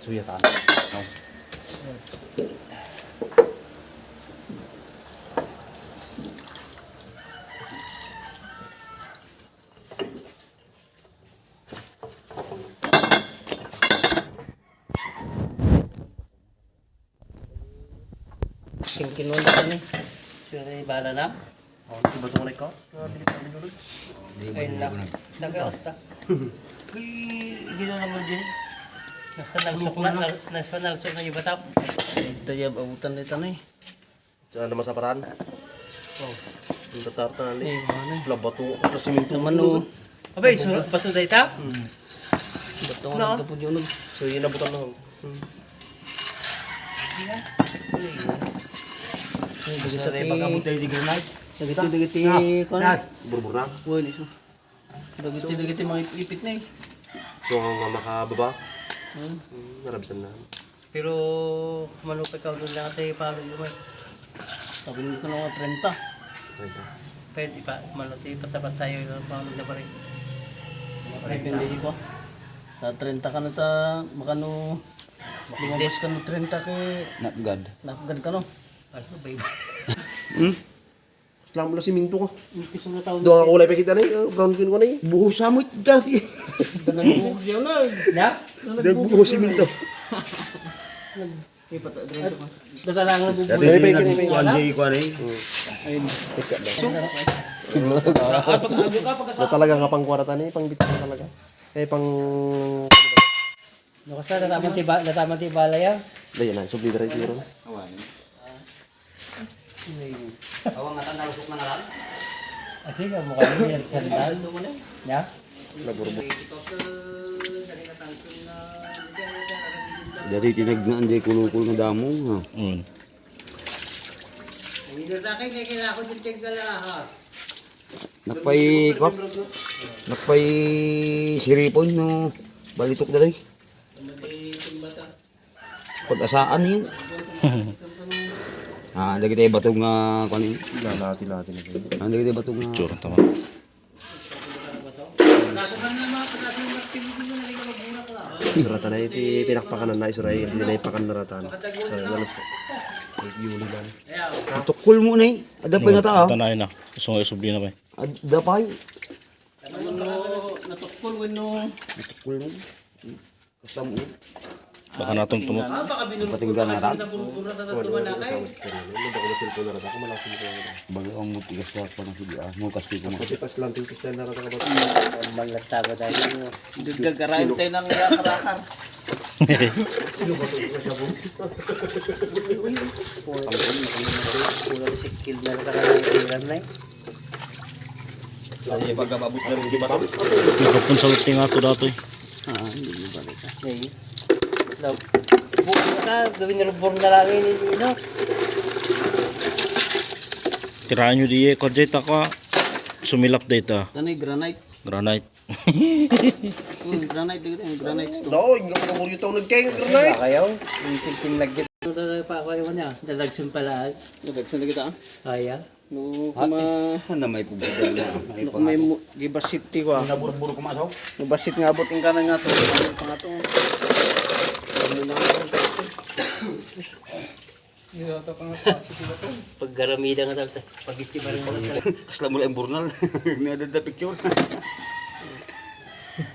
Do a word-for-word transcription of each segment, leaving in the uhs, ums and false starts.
Suyatan. Kinkinuan ka ni. Sure, bala na. Oh, di ba itong ko? Ah, dikit ang dikit. Ayun na. Saan ka basta? Ay, ginawa mo din. Basta nalsok na, nal-, nalsok na, nalsok na yung batap. Ito yung abutan nito na eh. Saan naman sa paraan? Oh. Ang tatarta na ni. Eh, mga na. Sila bato, sila siminto. Naman, oh. Abay, so, bato na ita? Hmm. Bato nga nagkapudyo, no? So, yun, nabutan na. Hmm. Ay, dagiti, dagiti, dagiti, kuwan. Burbura. Uy, niso. Dagiti, dagiti mga ip-, ipit na eh. So, nga makababa? Hmm. Hmm, narabisan na. Pero, manupay ka, doon lang tayo palo yung eh. Sabi nyo ko na mga trenta. Trenta. Pwede pa, mano, di patapat tayo yung palo na pa rin. Depende di ko. Sa trenta ka na ta, makano, lumabas ka na trenta kay napgad. Napgad ka, no? Ay, bay. Hmm? Slam lang siminto ko. Yung piso na taon. Doon ako kulay pa kita na eh. Brown skin ko na eh. Buho sa mo ito dati. Danang buhos yan na. Ya? Dahil buho siminto. Ipata-, dito ko. Datalangan bubuhay. Dati Dali, pwede, pwede, pwede. Kuan, di kuan eh. Ayun. Ika daw. So, ah, pag-, ano ka, pagkasa- Na talaga nga pang kwarta na eh, pang bitcoin talaga. Eh, pang No, kasi nataman ti ba-, nataman ti balay, ah. Dahil na, subli dira siguro. Awan. Awan nga tan, nalusok na nga lang. Ah, sige, mukha niya, sandal. Ya? Naburbo. Dati tinagnaan di kulukul nga damo, no? Mm. Nakpay, kwa? Nakpay siripon, no? Balitok dati. Pag-asaan yun. Ah, dagiti bato nga, kuan yun. Lalati-lati na kayo. Ah, dagiti bato nga. Picture, tama. Suratan na iti pinakpakan na isura, iti na ipakan na ratan. Sa lalos. Yuli lang. Tukol mo na eh. Ada pa yung nata, ah. Tanay na. Gusto nga isubli na pa eh. Ada pa eh. Ano, natukol, wenno? Natukol na. Basta mo. Baka natumtumok. Ah, baka binurburan. Patingga na ka? Naburburan na tumanakay. Ano ba ko na cellphone na rata? Ako man ang cellphone na rata. Bali, ang mutigas ka pa ng sige, ah. Mo kasi ko. Pati pas lang, tingkis na rata ka ba? Ang manlata ba tayo? Gagarain tayo ng yakar-akar. Puro sikil na rata ka ng iran na eh. Ay, pagkababot na rin, di ba? Nagpapun sa luting ato datoy. Ah, hindi mo ba kita? Okay. Love. Bukas ka, gawin ni Robor na lang yun, yun, yun, no? Tirahan nyo di, eh, kwadjay ta ka, sumilap da ita. Ano yung granite? Granite. Hmm, granite, di ko yung granite to. Daw, hindi ako naburyo tao nagkaya nga granite. Wala kayo? Yung tintin lagi. Ano talaga pa ako yung kanya? Dadagsun pala, ah. Dadagsun na kita, ah? Ah, yeah. No, kuma-, ano may problema na? No, kuma-, giba city ko, ah. Naburbur ko masaw. Giba city nga abot yung kanan nga to. Ano pa nga to? Ano na nga to? Iya, ito pa nga, positive ako. Paggaramida nga tayo. Pag-festival nga tayo. Kasla mo lang yung burnal. Nga ada picture.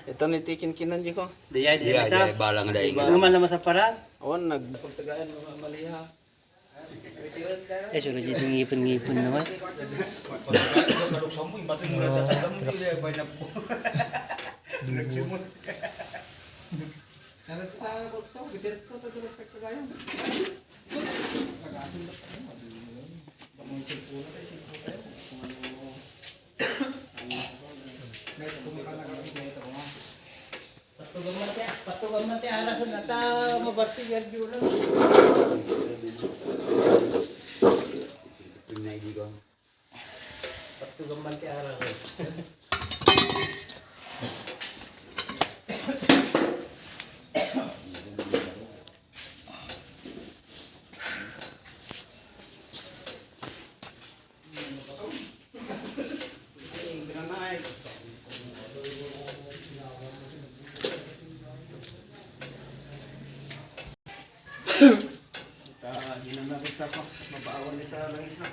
Ito ni Tikin Kinan, di ko. Daya, daya, daya, bala nga daya. Ano man naman sa paraan? Awan, nag- Pagtagaan, mga maliha. Eh, sunod dito ngipon-ngipon naman. Patugan man ti, patugan man ti aras na ta mabarti yar di ulo. Patugan man ti aras. Ta, hinanakit ta pa. Mabaawan ita langis na.